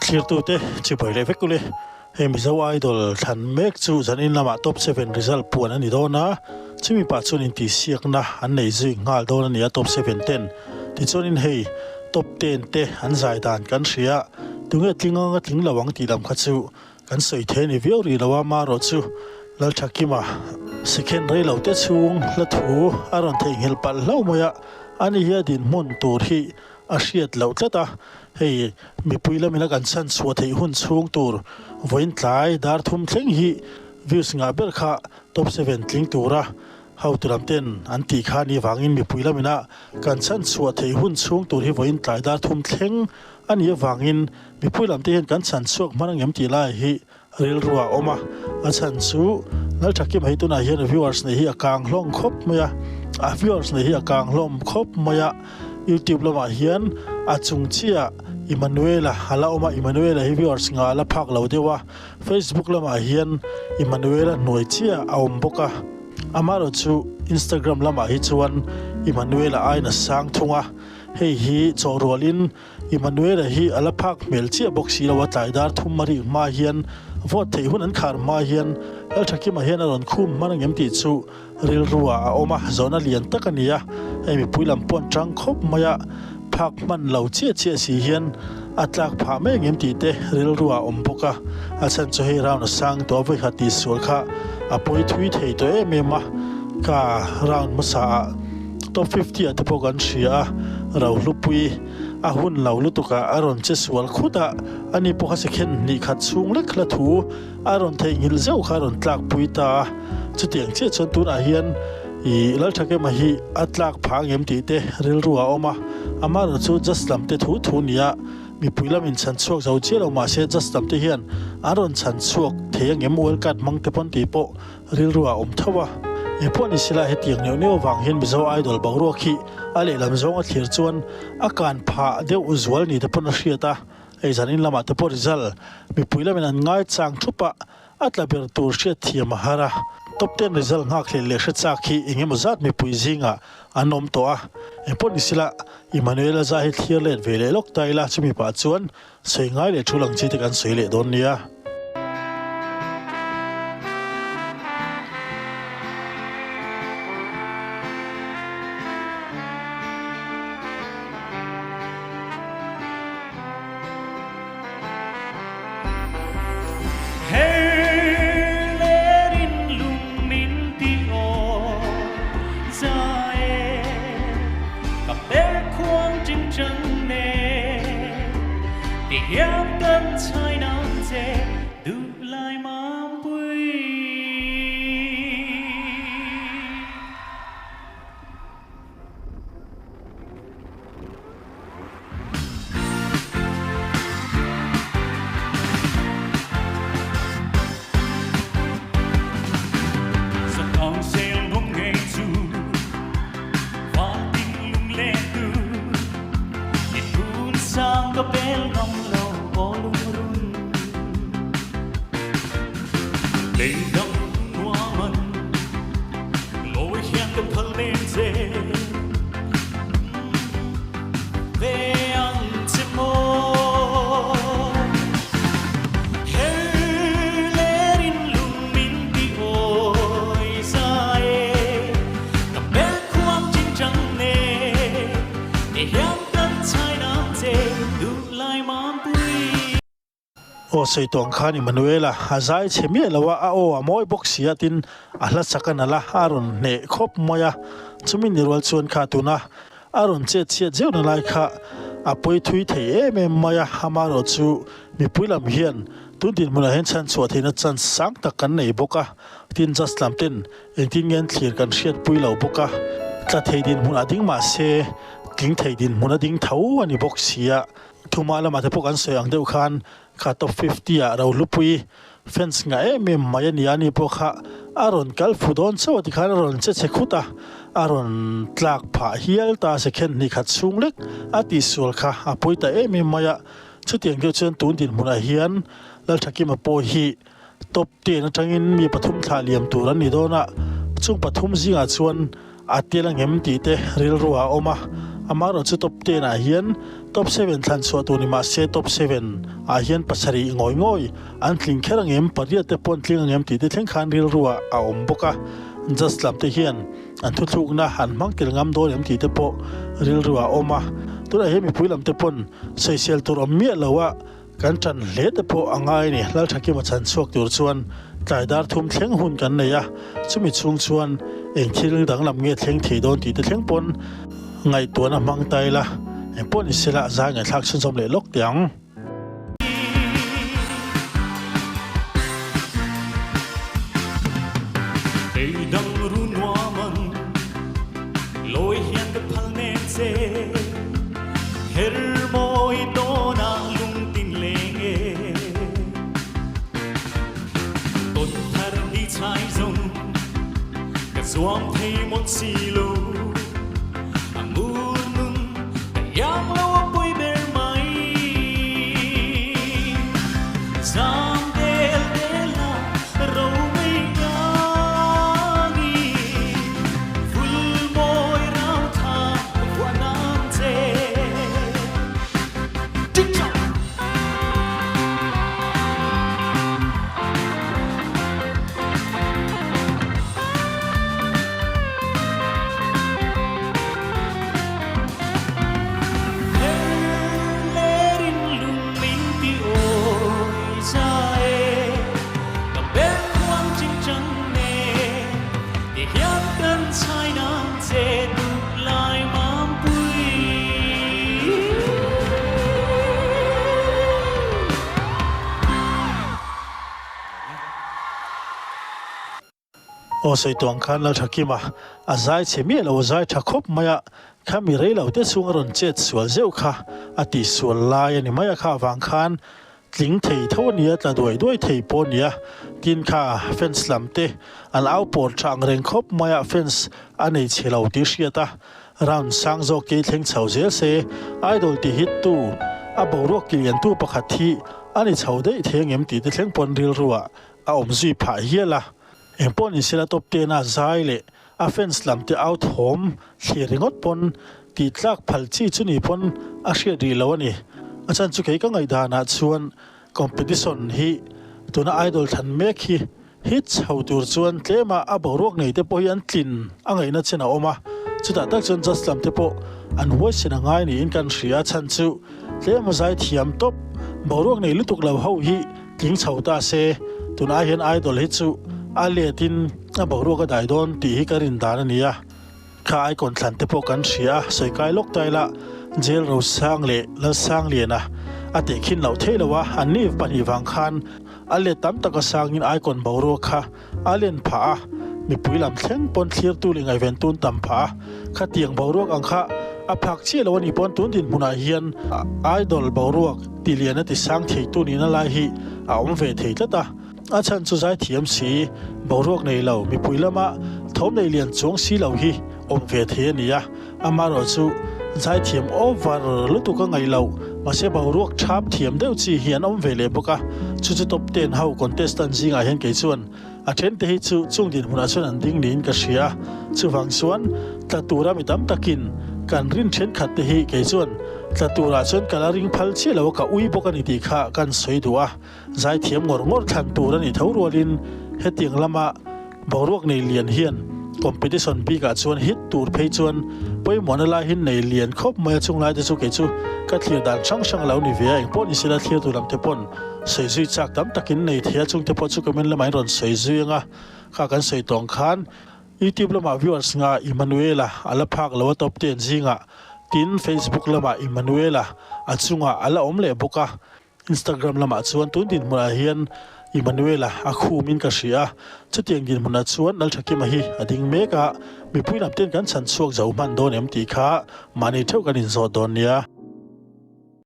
Thlirtute chibai leh vek ule. Hei Mizo Idol thlan mek chu zanin lamah Top 7 result puan a ni dawn a, chumi pah chuan intihsiakna an nei zui nghal dawn a ni a Top 7 ten. Tichuanin hei Top 10 te an zai dan kan hria, tunge tling anga tling lo ang tih lam kha chu kan sawi thei a ni viau rih lo a, marawh chu Lalthakima second rei lo te chhung hla thu a rawn theihnghilh palh hlauh mai a, ani hi a dinhmun tur hi A hriat loh tlat a, hei mipui lamina kan chhan chhuah theih hun chhung tur vawiin tlai dar thum thleng hi views ngah ber kha top seven tling tura hotu lam ten an tih kha ni vangin mipui lamina kan chhan chhuah theih hun chhung tur hi vawiin tlai dar thum thleng a nih avangin mipui lam te hian kan chhan chhuak hman angem tih lai hi rilru a awm a, a chhan chu Lalthakima hi tunah hian viewers nei hi a kang hlawm khawp mai a, a viewers nei hi a kang hlawm khawp mai a, youtube lamah hian a chung chiah Emmanuela a la awm a, Emmanuela hi viewers ngah a la phak lo deuh a, facebook lamah hian Emmanuela hnuai chiah a awm bawk a, amaherawh chu instagram lamah hi chuan Emmanuela aiin a sang thung a, hei hi chawhrualin Emmanuela hi a la phak hmel chiah bawk si lo a, tlai dar thum a rik hma hian vote theih hun an khar hma hian Lalthakima hian a rawn khum hman angem tih chu rilru ah a awm a, zawhna lian tak a ni a, hei mipui lam pawh an tang khawp mai a, phak hman lo chiah chiah si hian a tlak phah mai angem tih te rilru ah a awm bawk a, a chhan chu hei round a sang tawh a vawikhat tih sual kha a pawi thui thei tawh em em a, ka round hmasa ah top 50 ah te pawh kan hria a, Rohlupui. A hun lo lutuk a, a rawn che sual khut a, ani pawh kha sekhen hnih khat chhung lek hla thu a rawn theihnghilh zeuh kha a rawn tlak pui ta a. Chutiang chiah chuan tunah hian ih Lalthakema hi a tlak phah angem tih te rilru a awm a, amaherawh chu Just lam te thu thu nia mipui lamin chhan chhuak zo chiah lo mahse Just lam te hian an rawn chhan chhuak thei angem World Card hmang te pawn tih pawh Rilru a awm tho a, engpawh ni sela hetiang neuh neuh avang hian Mizo Idol boruak hi a lehlam zawng a thlir chuan a kan phah deuh zual ni te pawn a hriat a, hei zanin lamah te pawh result mipui lamin an ngai chang thup a, a tla ber tur hriat thiam a har a, top ten result nghak hlel leh hre chak hi eng emaw zat mipui zingah an awm tawh a, engpawh ni sela Emmanuel-a zai hi thlir let ve leh lawk ta ila chumi pah chuan Sawi ngai leh thu lang chi te kan sawi leh dawn nia. Aw sawi tawng khan Emmanuela a zai chhe miah lo a, a aw a mawi bawk si a tin a hla chak a nalh a, a rawn hneh khawp mai a, chumi ni rual chuan kha tuna a rawn chet chhiat zeuh na lai kha a pawi thui thei em em mai a, amaherawh chu mipui lam hian tun dinhmunah hian chhan chhuah theihna chance sang tak kan nei bawk a, tin just lam ten Engtin nge an thlir kan hriatpui lo bawk a, tla thei dinhmun a ding mah se tling thei dinhmun a ding tho a ni bawk si a. Thuma lamah te pawh kan sawi ang deuh khan kha top 50 ah Rohlupui fans ngah em em mai a ni a, ani pawh kha a rawn kal fu dawn chauh a tikhan a rawn che chhe khut a, a rawn tlak phah hial ta second hnih khat chhung lek a tihsual kha a pawi ta em em mai a. Chutiang deuh chuan tun dinhmunah hian Lalthakima pawh hi Top 10 atangin mi pathum thlah liam tur an ni dawn a, chung pathum zingah chuan a tel angem tih te rilru ah a awm a. Amaherawhchu top ten ah hian top seven thlan chhuah tur ni mahse top seven ah hian pasarih ngawi ngawi an tling kher angem, pariat te pawh an tling angem tih te thleng khan rilru ah a awm bawk a. Judge lam te hian an thuthlukna an hmang tel ngam dawn em tih te pawh rilru ah a awm a. Tunah hian mipui lam te pawn sawisel tur awm miah lo a kan tan hle te pawh a ngai a ni. Lalthakima chhan chhuak tur chuan tlai dar thum thleng hun kan nei a, chumi chhung chuan eng thil danglam nge thleng thei dawn tih te thleng pawn ngaihtuahna hmang ta ila, engpawh ni sela zai ngaihthlak chhunzawm leh lawk teh ang. Ei dang ru nuam an lawi hian ka phal nen che her mawi tawnah lungtin leng e. Tawn thar ni chai zawng ka zuam thei mawlh si lo. A ngur nun ka iang lo a pui ber mai. Zam del del a ro mei ngang i vul mawi rau tha vuah nan che. Aw sawi tuang khan Lalthakima a zai chhe miah lo, a zai tha khawp mai a, khami rei lo te chhung a rawn chet sual zeuh kha a tih sual lai a ni mai a, kha avang khan tling thei tho a nia, tla duai duai thei pawh a nia, tin kha fans lam te an au pawr tha ang reng khawp mai a, fans a nei chhe lo tih hriat a, round sang zawk te thleng chho zel se, idol ti hit tu a boruak ti lian tu pakhat hi a ni chho daih thei angem tih te thleng pawn rilru ah a awm zui phah hial a, engpawh ni sela top ten a zai leh a fans lam te au thawm thlir ringawt pawn tih tlak phal chi chu ni pawn a hriat rih lo a ni. A chhan chu kei ka ngaihdanah chuan competition hi tuna idol thlan mek hi hit chho tur chuan tlema a boruak nei te pawh hi an tlin a ngaihna chen a awm a, chutah tak chuan judge lam te pawh an huaisin a ngai niin kan hria a chhan chu tlema zai thiam tawp boruak nei lutuk lo ho hi Tling chho ta se, tun ai hian idol hi chu a let in a boruak a dai dawn tih hi ka rin dan a ni a. Kha icon thlan te pawh kan hria a, sawi kai lawk ta ila Jail Rosang leh Lalsangliana a tehkhin loh theih lo a, an ni pahnih vang khan a let tam tak a sang in icon boruak kha a len phah a, mipui lam thleng pawn thlirtu leh ngaihven tun tam phah a, khatiang boruak ang kha a phak chiah lo a nih pawn tun dinhmunah hian idol boruak ti lian a ti sang theitu nihna lai hi a awm ve thei tlat a, a chhan chu zaithiam si boruak nei lo mipui lama thawm nei lian chuang si lo hi awm ve thei a ni a, amaherawh chu zaithiam over lutuk a ngaih loh mahse boruak thap thiam deuh chi hi an awm ve leh bawk a, chu chu top ten ho contestant zingah hian kei chuan a then te hi chu chung dinhmunah chuan an ding niin ka hria a, chuvang chuan tla tura mi tam takin kan rin thenkhat te hi kei chuan tla turah chuan ka la ring phal chiah lo a, ka ui bawk a ni tih kha kan sawi duh a, zaithiam ngawr ngawr thlan tur a nih tho rualin hetiang lama boruak nei lian hian competition bikah chuan hit tur phei chuan pawimawhna lai hi nei lian khawp mai a, chung lai te chu kei chu ka thlir dan hrang hrang a lo ni ve a, engpawh ni sela thlir tur lam te pawn sawi zui chak tam takin nei thei a, chung te pawh chu comment lamah in rawn sawi zui ang a, kha kan sawi tawng khan YouTube lamah viewers nga Emmanuela a la phak lo a top ten zingah tin Facebook lamah Emmanuela a chungah a la awm leh bawk a. Instagram lamah chuan tun dinhmunah hian Emmanuela a khumin ka hria a, chutiang dinhmunah chuan Lalthakima hi a ding mek a, mipui lam ten kan chhan chhuak zo hman dawn em tih kha mahni theuh kan inzawt dawn nia.